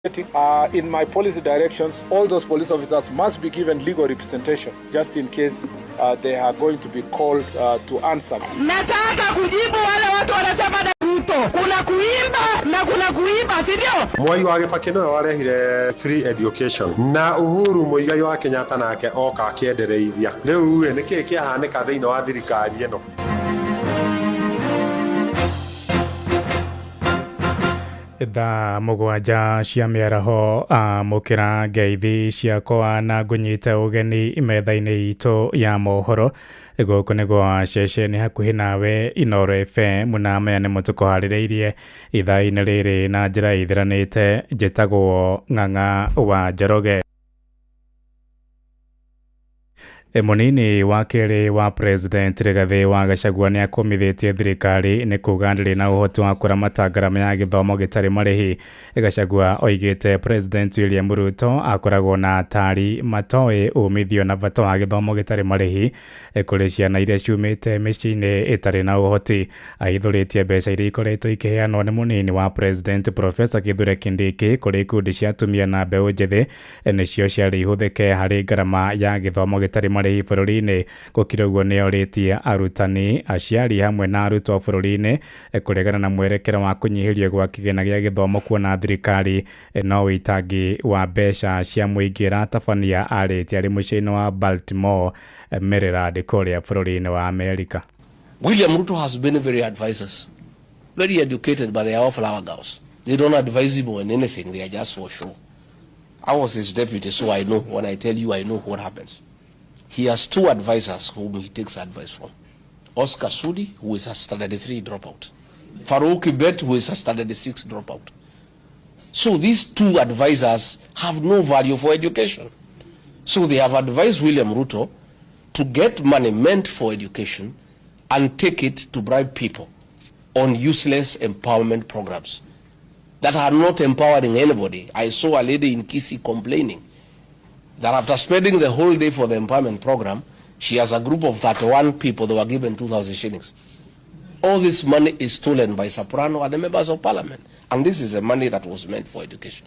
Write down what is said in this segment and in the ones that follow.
In my policy directions, all those police officers must be given legal representation just in case they are going to be called to answer. Nataka kujibu wale watu wanasema na Ruto, kuna kuimba na kuna kuiba, si ndio? Mwai wa Kibaki nĩwe warehire free education na Uhuru Muigai wa Kenyatta nake oka akĩendereithia. Rĩu rĩ, nĩkĩĩ kĩahanĩka thĩinĩ wa thirikari ĩno? Thaa 7 cia mĩaraho, amũkĩra ngeithi ciakwa na ngũnyite ũgeni metha-inĩ itũ ya mohoro. Gũkũ nĩ gwa ceceni hakuhĩ nawe Inooro FM, na maya nĩmo tũkũharĩrĩirie ithaa-inĩ rĩrĩ na njĩra ĩthiranĩte. Njĩtagwo Ng'ang'a wa Njoroge. Mũnini wa kerĩ wa President Rigathĩ wa Gachagua nĩ akũmithĩtie thirikari nĩ kuga ndĩrĩ na ũhoti wa kũramata ngarama ya gĩthomo gĩtarĩ marĩhi. Gachagua oigĩte President William Ruto akoragwo na atari matoĩ umithio na bata wa gĩthomo gĩtarĩ marĩhi kũrĩ ciana iria ciumĩte mĩciĩ-inĩ ĩtarĩ na ũhoti. Ahithũrĩtie mbeca iria ikoretwo ikĩheanwo nĩ mũnini wa President Professor Kithure Kindiki kũrĩ ikundi cia atumia na mbeũ njĩthĩ nĩcio ciarĩ ihũthĩke harĩ ngarama ya gĩthomo gĩtarĩ marĩhi bũrũri-inĩ. Gũkĩrĩ ũguo nĩ orĩtie arutani, aciari hamwe na arutwo bũrũri-inĩ kũregana na mwerekera wa kũnyihĩrio gwa kĩgĩna gĩa gĩthomo, kuona thirikari no ũitangi wa mbeca cia mũingĩ ĩratabania. Arĩtie arĩ mũciĩ-inĩ wa Baltimore, Maryland, kũrĩa bũrũri-inĩ wa Amerika. William Ruto has been very advisors, very educated, but they are all flower girls. They don't advise him on anything, they are just for show. I was his deputy, so I know. When I tell you, I know what happens. He has two advisors whom he takes advice from. Oscar Sudi, who is a standard 3 dropout. Farouk Kibet, who is a standard 6 dropout. So these two advisors have no value for education. So they have advised William Ruto to get money meant for education and take it to bribe people on useless empowerment programs that are not empowering anybody. I saw a lady in Kisii complaining that after spending the whole day for the empowerment program, she has a group of 31 people that were given 2,000 shillings. All this money is stolen by Soprano and the members of parliament. And this is the money that was meant for education.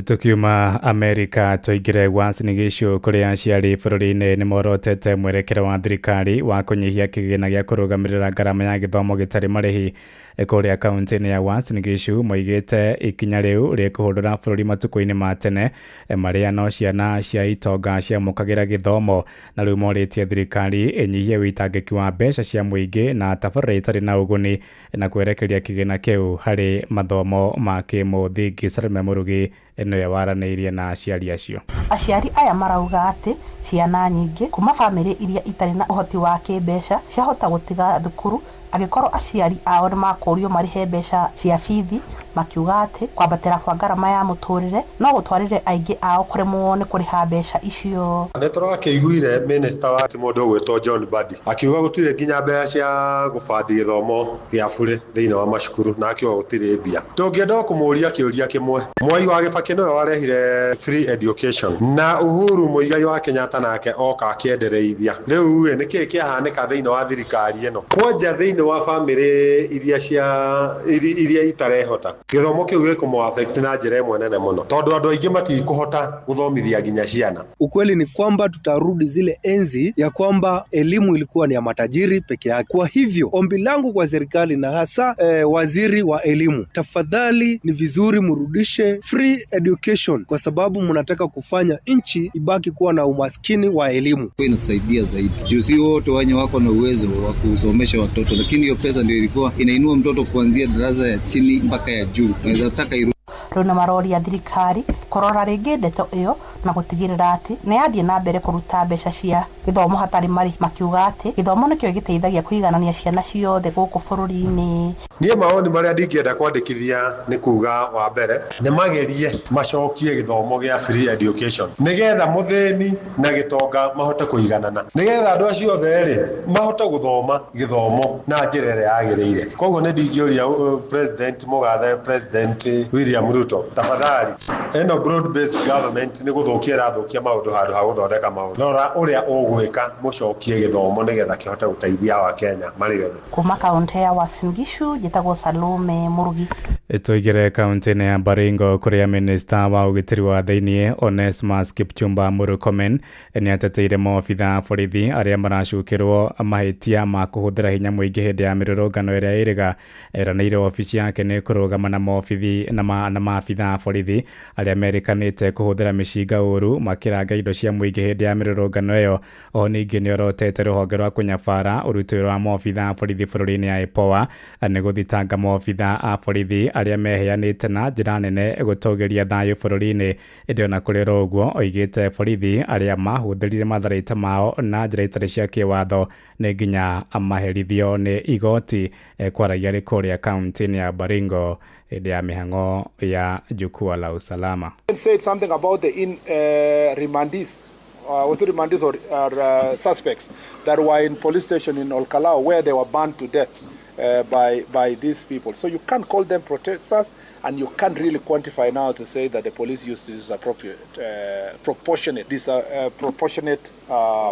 Tukiuma Amerika tũingĩre Uasin Gishu, kũrĩa aciari bũrũri-inĩ nĩ morotete mwerekera wa thirikari wa kũnyihia kĩgĩna gĩa kũrũgamĩrĩra ngarama ya gĩthomo gĩtarĩ marĩhi kũrĩa kaunti-inĩ ya Uasin Gishu. Moigĩte ikinya rĩu rĩkũhũndũra bũrũri matukũ-inĩ ma tene marĩa no ciana cia itonga ciamũkagĩra gĩthomo, na rĩu morĩtie thirikari ĩnyihie wĩitangĩki wa mbeca cia mũingĩ na tabarĩra itarĩ na ũguni na kwerekeria kĩgĩna kĩu harĩ mathomo ma kĩmũthingi. Salome Mũrugi nĩwe waranĩirie na aciari acio. Aciari aya marauga atĩ ciana nyingĩ kuma bamĩrĩ iria itarĩ na ũhoti wa kĩmbeca ciahota gũtiga thukuru angĩkorwo aciari ao nĩ makũrio marĩhe mbeca cia bithi, makiuga atĩ kwambatĩra kwa ngarama ya mũtũrĩre no gũtwarĩre aingĩ ao kũremwo nĩ kũrĩha mbeca icio. Nĩ tũrakĩiguire minister wa mũndũ ũgwĩtwo John Mbadi akiuga gũtirĩ nginya mbeca cia gũbandi gĩthomo gĩa burĩ thĩinĩ wa macukuru, na akiuga gũtirĩ mbia. Tũngĩenda kũmũria kĩũria kĩmwe. Mwai wa Kibaki nĩwe warehire free education na Uhuru Muigai wa Kenyatta nake oka akĩendereithia. Rĩu rĩ, nĩkĩĩ kĩahanĩka thĩinĩ wa thirikari ĩno? Kwanja thĩinĩ wa bamĩrĩ iria cia iria itarehota, gĩthomo kĩu gĩkũmũ affect na njĩra ĩmwe nene mũno, tondũ andũ aingĩ matikũhota gũthomithia nginya ciana. Ukweli ni kwamba tutarudi zile enzi ya kwamba elimu ilikuwa ni ya matajiri peke yake. Kwa hivyo ombi langu kwa serikali na hasa waziri wa elimu, tafadhali ni vizuri mrudishe free education, kwa sababu mnataka kufanya nchi ibaki kuwa na umaskini wa elimu. Inasaidia zaidi juu si wote wenye wako na uwezo wa kusomesha watoto, lakini hiyo pesa ndio ilikuwa inainua mtoto kuanzia darasa ya chini mpaka ya juu. Naweza taka Rĩu nĩ maroria thirikari kũrora rĩngĩ ndeto ĩyo na gũtigĩrĩra atĩ nĩ yathiĩ na mbere kũruta mbeca cia gĩthomo hatarĩ marĩhi, makiuga atĩ gĩthomo nĩkĩo gĩteithagia kũiganania ciana ciothe gũkũ bũrũri-inĩ. Niĩ mawoni marĩa ndingĩenda kwandĩkithia nĩ kuga, wa mbere nĩ magerie macokie gĩthomo gĩa free education nĩgetha mũthĩni na gĩtonga mahote kũiganana, nĩgetha andũ acio othe rĩ mahote gũthoma gĩthomo na njĩra ĩrĩa yagĩrĩire. Koguo nĩ ndingĩũria President mũgathe, President William Ruto, tafadhali, ĩno broad based government nĩ gũthũkia ĩrathũkia maũndũ handũ ha gũthondeka maũndũ. Rora ũrĩa ũgwĩka mũcokie gĩthomo nĩgetha kĩhote gũteithia Wakenya marĩ othe. Kuma kaunti ya Uasin Gishu, njĩtagwo Salome Mũrugi. Tũingĩre kaunti-inĩ ya Baringo kũrĩa minista wa ũgitĩri wa thĩiniĩ Onesmus Kipchumba Murkomen nĩ ateteire maobitha a borithi arĩa maracukĩrwo mahĩtia ma kũhũthĩra hinya mũingĩ hĩndĩ ya mĩrũrũngano ĩrĩa ĩrĩga. Eranĩire obici yake nĩ kũrũgama na maobithi na maabitha a borithi arĩa merĩkanĩte kũhũthĩra mĩcinga ũru makĩranga indo cia mũingĩ hĩndĩ ya mĩrũrũngano ĩyo. Oho ningĩ nĩ orotete rũhonge rwa kũnyabara ũruti wĩra wa maobitha a borithi bũrũri-inĩ ya IPOA nĩ gũthitanga maobitha a borithi arĩa meheanĩte na njĩra nene gũtũgĩria thayũ bũrũri-inĩ. Ĩndĩ ona kũrĩ oro ũguo, oigĩte borithi arĩa mahũthĩrire matharaita mao na njĩra itarĩ cia kĩwatho nĩ nginya maherithio nĩ igoti. Kwaragia arĩ kũrĩa kaunti-inĩ ya Baringo hĩndĩ ya mĩhang'o ya Jukwaa la Usalama. Said something about the in remandees, was it remandees or suspects that were in police station in Olkalou where they were burned to death by these people. So you can't call them protesters, and you can't really quantify now to say that the police used this appropriate, proportionate, this proportionate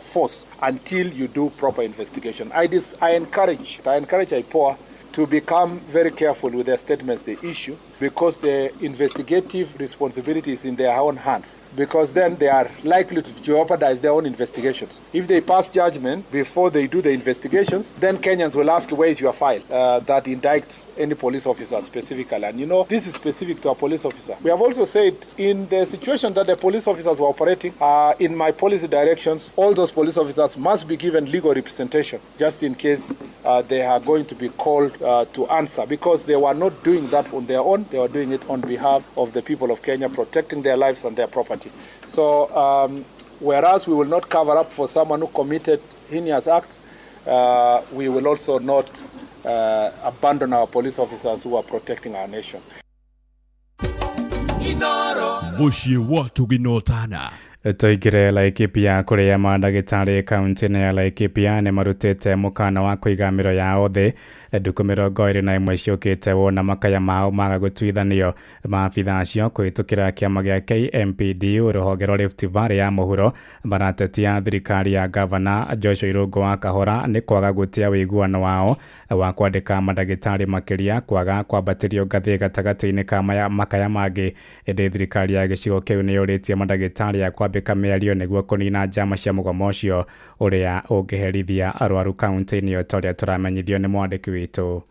force until you do proper investigation. I encourage IPOA to become very careful with their statements they issue, because the investigative responsibility is in their own hands, because then they are likely to jeopardize their own investigations. If they pass judgment before they do the investigations, then Kenyans will ask, "Where is your file that indicts any police officer specifically?" And this is specific to a police officer. We have also said, in the situation that the police officers were operating, in my policy directions, all those police officers must be given legal representation just in case they are going to be called to answer, because they were not doing that on their own. They were doing it on behalf of the people of Kenya, protecting their lives and their property. So, whereas we will not cover up for someone who committed heinous acts, we will also not abandon our police officers who are protecting our nation. Mũciĩ wa tũginotana. Tũingĩre Laikipia kũrĩa mandagĩtarĩ kaunti-inĩ ya Laikipia nĩ marutĩte mũkana wa kũiga mĩro yao thĩ ndukũ 21 ciũkĩte wona makaya mao maga gũtuithanio. Maabitha acio kũhĩtũkĩra kĩama gĩa KMPDU rũhonge rwa Rift Valley ya mũhuro maratetia thirikari ya gavana Joshua Irũngũ wa Kahora nĩ kwaga gũtĩa ũiguano wao wa kwandĩka mandagĩtarĩ makĩria, kwaga kwambatĩrio ngathĩ gatagatĩ-inĩ ka makaya mangĩ. Ĩndĩ thirikari ya gĩcigo kĩu nĩ yũrĩtie mandagĩtarĩ a kwambĩka mĩario nĩguo kũnina njama cia mũgomo ũcio ũrĩa ũngĩherithia arwaru kaunti-inĩ ĩyo, ta ũrĩa tũramenyithio nĩ mwandĩki witũ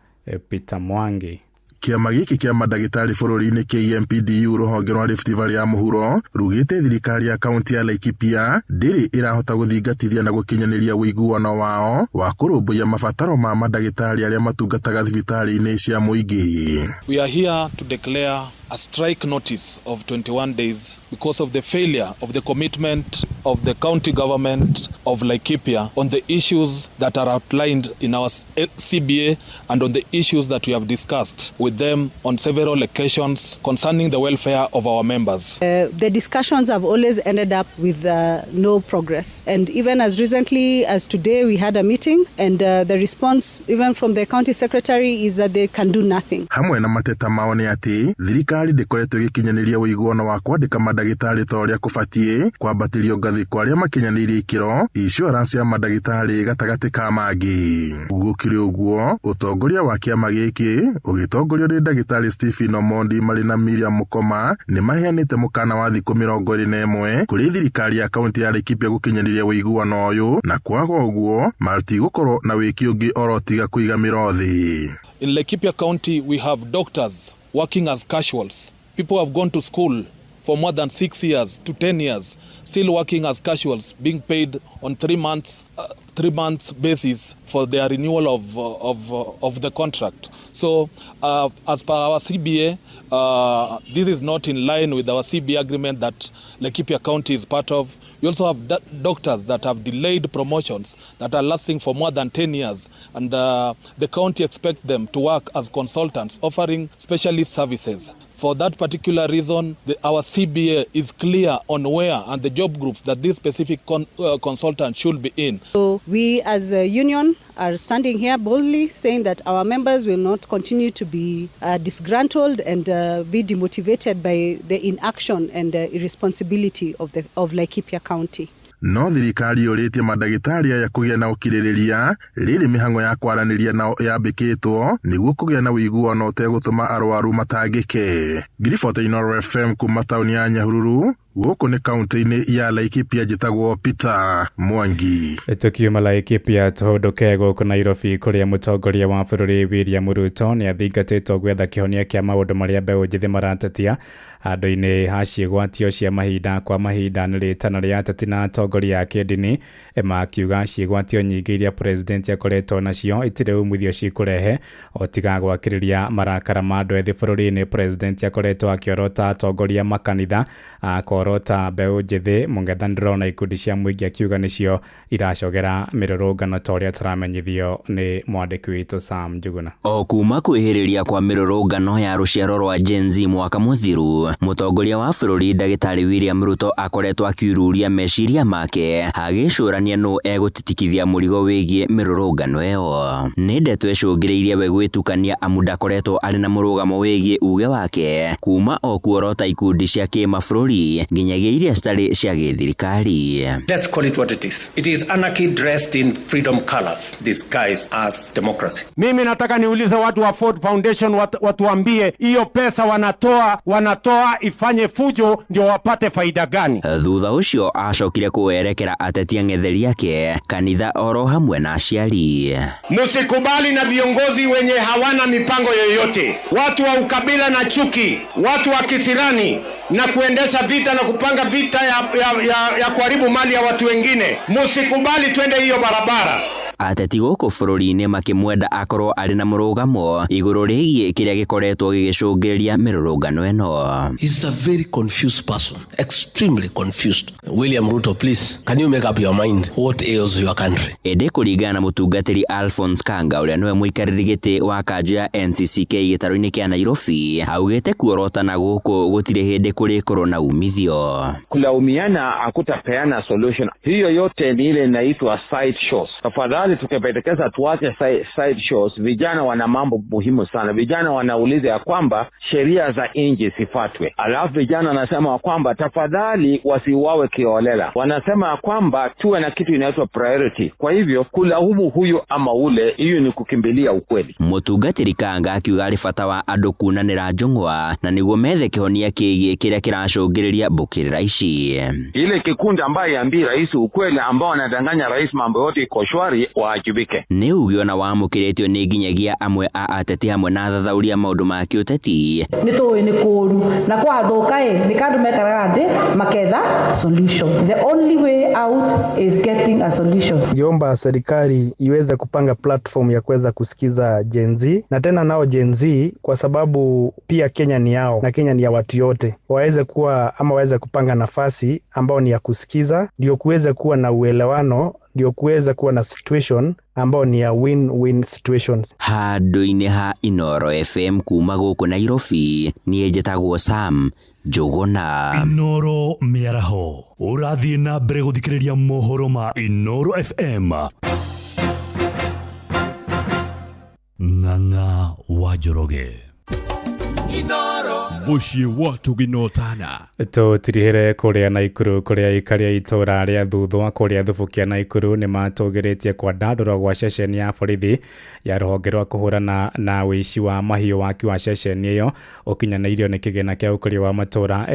Peter Mwangi. Kĩama gĩkĩ kĩa mandagĩtarĩ bũrũri-inĩ KMPDU rũhonge rwa Rift Valley ya mũhuro rugĩte thirikari ya kaunti ya Laikipia ndĩrĩ ĩrahota gũthingatithia na gũkinyanĩria ũiguano wao wa kũrũmbũiya mabataro ma mandagĩtarĩ arĩa matungataga thibitarĩ-inĩ cia mũingĩ. We are here to declare a strike notice of 21 days because of the failure of the commitment of the county government of Laikipia on the issues that are outlined in our CBA and on the issues that we have discussed with them on several occasions concerning the welfare of our members. The discussions have always ended up with no progress. And even as recently as today, we had a meeting, and the response, even from the county secretary, is that they can do nothing. Hamwe na mateta mao nĩ atĩ thirikari ndĩkoretwo ĩgĩkinyanĩria ũiguano wa kwandĩka mandagĩtarĩ ta ũrĩa kũbatiĩ, kwambatĩrio ngathĩ kwa arĩa makinyanĩirie ikĩro, insurance ya mandagĩtarĩ gatagatĩ ka mangĩ. Gũkĩrĩ ũguo, ũtongoria wa kĩama gĩkĩ ũgĩtongorio nĩ ndagĩtarĩ Stephen Omondi marĩ na Miriam Mukoma nĩ maheanĩte mũkana wa thikũ 21 kũrĩ thirikari ya kaunti ya Laikipia gũkinyanĩria ũiguano ũyũ, na kwaga ũguo matigũkorwo na wĩki ũngĩ oro tiga kũiga mĩro thĩ. In Laikipia County, we have doctors working as casuals. People have gone to school for more than 6 years to 10 years, still working as casuals, being paid on 3 months basis for their renewal of the contract. So, as per our CBA, this is not in line with our CBA agreement that Laikipia County is part of. We also have doctors that have delayed promotions that are lasting for more than 10 years, and the county expect them to work as consultants offering specialist services. For that particular reason, our CBA is clear on where and the job groups that this specific consultant should be in. So we as a union are standing here boldly saying that our members will not continue to be disgruntled and be demotivated by the inaction and irresponsibility of Laikipia County. No thirikari yũrĩtie mandagĩtarĩ aya kũgĩa na ũkirĩrĩria rĩrĩ mĩhang'o ya kwaranĩria nao yambĩkĩtwo nĩguo kũgĩa na ũiguano ũtegũtũma arwaru matangĩke. Ngiribota Inooro FM kuma taũni ya Nyahururu gũkũ nĩ kaunti-inĩ ya Laikipia njĩtagwo Peter Mwangi. Tukiuma Laikipia tũhũndũke gũkũ Nairobi kũrĩa mũtongoria wa bũrũri William Ruto nĩ athingatĩtwo gwetha kĩhonia kĩa maũndũ marĩa mbeũ njĩthĩ maratetia handũ-inĩ ha ciĩgwatio cia mahinda kwa mahinda nĩ rĩtana rĩa ateti na atongoria a kĩndini makiuga ciĩgwatio nyingĩ iria president akoretwo nacio itirĩ umithio cikũrehe o tiga gwakĩrĩria marakara ma andũ ethĩ bũrũri-inĩ. President akoretwo akĩorota atongoria makanitha, akorota mbeũ njĩthĩ mũng'ethanĩro na ikundi cia mũingĩ akiuga nĩcio iracogera mĩrũrũngano ta ũrĩa tũramenyithio nĩ mwandĩki witũ Sam Njuguna. O kuma kwĩhĩrĩria kwa mĩrũrũngano ya rũciaro rwa Gen Z mwaka mũthiru, mũtongoria wa bũrũri ndagĩtarĩ William Ruto akoretwo akiururia meciria make agĩcũrania nũ egũtitikithia mũrigo wĩgiĩ mĩrũrũngano ĩyo. Nĩ ndeto ĩcũngĩrĩirie we gwĩtukania amu ndakoretwo arĩ na mũrũgamo wĩgiĩ uge wake kuma o kuorota ikundi cia kĩmabũrũri nginyagia iria citarĩ cia gĩthirikari. Let's call it what it is. It is anarchy dressed in freedom colors, disguised as democracy. Mimi nataka niulize watu wa Ford Foundation watuambie hiyo pesa wanatoa ifanye fujo ndio wapate faida gani? Thutha ũcio acokire kũwerekera ateti ang'etheri ake kanitha oro hamwe na aciari. Msikubali na viongozi wenye hawana mipango yoyote, watu wa ukabila na chuki, watu wa kisirani na kuendesha vita na kupanga vita ya kuharibu mali ya watu wengine. Msikubali twende hiyo barabara. Ateti gũkũ bũrũri-inĩ makĩmwenda akorwo arĩ na mũrũgamo igũrũ rĩgiĩ kĩrĩa gĩkoretwo gĩgĩcũngĩrĩria mĩrũrũngano ĩno. He's a very confused person, extremely confused. William Ruto, please, can you make up your mind what ails your country? Ĩndĩ kũringana na mũtungatĩri Alphonse Kanga ũrĩa nĩwe mũikarĩri gĩtĩ wa kanjũ ya NCCK gĩtarũ-inĩ kĩa Nairobi, augĩte kuorotana gũkũ gũtirĩ hĩndĩ kũrĩkorwo na umithio. Kulaumiana hakutapeana solution. Hiyo yote ni ile inaitwa side shows. Tafadhali tukipendekeza tuache side shows. Vijana wana mambo muhimu sana. Vijana wanauliza ya kwamba sheria za nchi sifuatwe. Alafu vijana wanasema kwamba tafadhali wasiuawe kiolela. Wanasema kwamba tuwe na kitu inaitwa priority. Kwa hivyo kulaumu huyu ama ule, hiyo ni kukimbilia ukweli. Mũtungatĩri Kanga akiuga arĩ bata wa andũ kunanĩra njũng'wa na nĩguo methe kĩhonia kĩgiĩ kĩrĩa kĩracũngĩrĩria mbũkĩrĩra ici. Ile kikundi ambaye ambii rais ukweli, ambao wanadanganya rais mambo yote iko shwari, waajibike. Nĩ uge ona wamũkĩrĩtio nĩ nginyagia amwe a ateti hamwe na athathaũri a maũndũ ma kĩũteti. Nĩ tũĩ nĩ kũũru na kwathũka ĩ nĩ kandũ mekaraga thĩ maketha solution. The only way out is getting a solution. Ningeomba serikali iweze kupanga platform ya kuweza kusikiza Gen Z, na tena nao Gen Z kwa sababu pia Kenya ni yao na Kenya ni ya watu yote, waweze kuwa ama waweze kupanga nafasi ambao ni ya kusikiza, ndio kuweze kuwa na uelewano, ndio kuweza kuwa na situation ambao ni ya win-win situations. Handũ-inĩ ha Inooro FM kuma gũkũ Nairobi, niĩ njĩtagwo Sam Njũgũna. Inooro mĩaraho ũrathiĩ na mbere gũthikĩrĩria mohoro ma Inooro FM. Ng'ang'a wa Njoroge. Mũciĩ wa Tũginotana. Tũtirihĩre kũrĩa Naikuru kũrĩa aikari a itũũra rĩa Thuthwa kũrĩa Thubukia Naikuru nĩ matũgĩrĩtie kwandandũrwo gwa ceceni ya borithi ya rũhonge rwa kũhũrana na ũici wa mahiũ waki wa ceceni ĩyo ũkinyanĩirio nĩ kĩgĩna kĩa ũkũria wa matũũra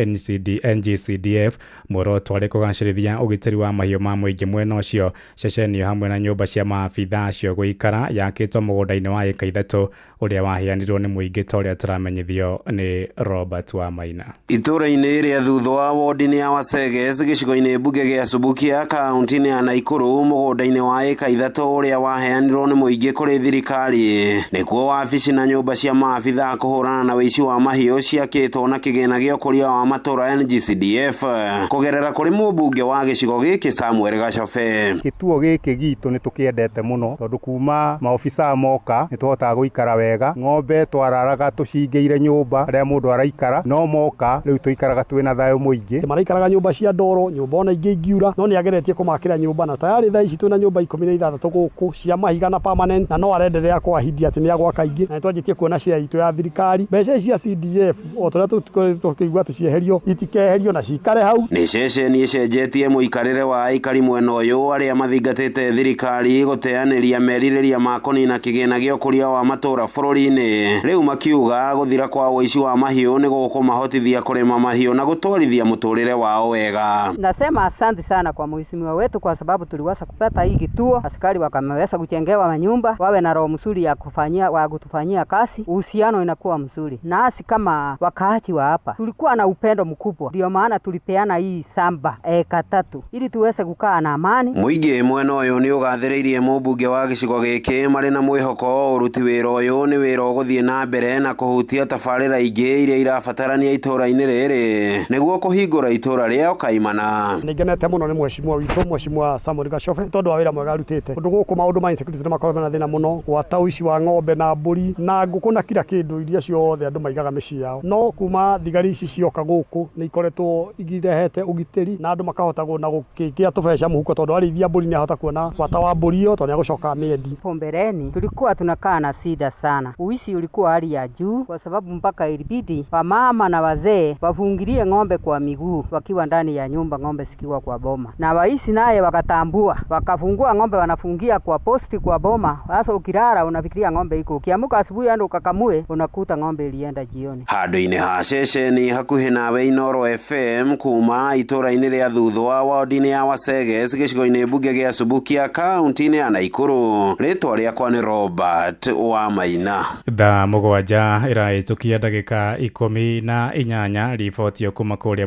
NGCDF muoroto arĩ kũgacĩrithia ũgitĩri wa mahiũ ma mũingĩ mwena ũcio. Ceceni ĩyo hamwe na nyũmba cia maabitha acio gũikara yakĩtwo mũgũnda-inĩ wa ĩka 3 ũrĩa waheanirwo nĩ mũingĩ ta ũrĩa tũramenyithio nĩ Robert Wamaina. Itũũra-inĩ rĩa Thuthwa wodi-inĩ ya Waseges gĩcigo-inĩ mbunge gĩa Subukia kaunti-inĩ ya Naikuru mũgũnda-inĩ wa ĩka 3 ũrĩa waheanirwo nĩ mũingĩ kũrĩ thirikari nĩkuo wabici na nyũmba cia maabitha kũhũrana na ũici wa mahiũ ciakĩtwo na kĩgĩna gĩa ũkũria wa matũũra NGCDF kũgerera kũrĩ mũmbunge wa gĩcigo gĩkĩ Samuel Gacobe. Gĩtuo gĩkĩ gitũ nĩ tũkĩendete mũno tondũ kuma maobica moka nĩ tũhotaga gũikara wega. Ng'ombe twararaga tũcingĩire nyũmba nyũmba harĩa mũndũ araikara no moka rĩu tũikaraga twĩna thayũ mũingĩ. Maraikaraga nyũmba cia ndoro, nyũmba ona ingĩ ingiura, no nĩ ageretie kũmakĩra nyũmba na tayarĩ thaa ici twĩna nyũmba 16 gũkũ cia mahiga na permanent, na no arenderea kwahidi atĩ nĩ agwaka ingĩ, na nĩtwanjĩtie kuona share itũ ya thirikari. Mbeca ici cia CDF o tũrĩa tũkĩigua atĩ cieherio itikeherio na cikare hau. Nĩ ceceni ĩcenjetie mũikarĩre wa aikari mwena ũyũ arĩa mathingatĩte thirikari gũteanĩria merirĩria ma kũnina kĩgĩna gĩa ũkũria wa matũũra bũrũri-inĩ. Rĩu makiuga gũthira kwa ũici wa mahiũ nĩ gũkũmahotithia kũrĩma mahiũ na gũtwarithia mũtũrĩre wao wega. Nasema asante sana kwa mheshimiwa wetu kwa sababu tuliweza kupata hii kituo, askari wakameweza kujengewa manyumba, wawe na roho mzuri ya kufanyia wa kutufanyia kazi, uhusiano inakuwa mzuri. Nasi kama wakaaji wa hapa tulikuwa na upendo mkubwa, ndio maana tulipeana hii samba eka 3 ili tuweze kukaa na amani. Mũingĩ mwena ũyũ nĩ ũgathĩrĩirie mũmbunge wa gĩcigo gĩkĩ marĩ na mwĩhoko ũruti wĩra ũyũ nĩ wĩra ũgũthiĩ na mbere na kũhutia tabarĩra ingĩ iria irabatarania itũũra-inĩ rĩrĩ nĩguo kũhingũra itũũra rĩao kaimana. Nĩngenete mũno nĩ mheshimiwa witũ mheshimiwa Samuel Gachobe tondũ wa wĩra mwega arutĩte. Ũndũ gũkũ maũndũ ma insecurity nĩ makoragwo mena thĩna mũno, gwata ũici wa ng'ombe na mbũri na ngũkũ na kila kĩndũ iria ciothe andũ maigaga mĩciĩ yao. No kuma thigari ici cioka gũkũ nĩ ikoretwo igirehete ũgitĩri na andũ makahota na gũkĩkĩa tũbeca mũhuko tondũ arĩithia mbũri nĩahota kuona bata wa mbũri ĩyo tondũ nĩagũcoka amĩendi. Hapo mbeleni tulikuwa tunakaa na shida sana, uishi ulikuwa hali ya juu kwa sababu mpaka ilibidi wamama na wazee wafungilie ng'ombe kwa miguu wakiwa ndani ya nyumba, ng'ombe zikiwa kwa boma, na waisi naye wakatambua, wakafungua ng'ombe wanafungia kwa posti kwa boma. Sasa ukilala unafikiria ng'ombe iko, ukiamuka asubuhi ando ukakamue unakuta ng'ombe ilienda jioni. Handũ-inĩ ha ceceni hakuhĩ nawe Inooro FM kuma itũũra-inĩ rĩa Thuthwa wodi-inĩ ya Waseges gĩcigo-inĩ mbunge gĩa Subukia kaunti-inĩ ya Nakuru. Rĩtwa rĩakwa nĩ Robert wa Maina. Thaa 7 ĩrahĩtũkia ndagĩka 18 riboti kuma kũrĩa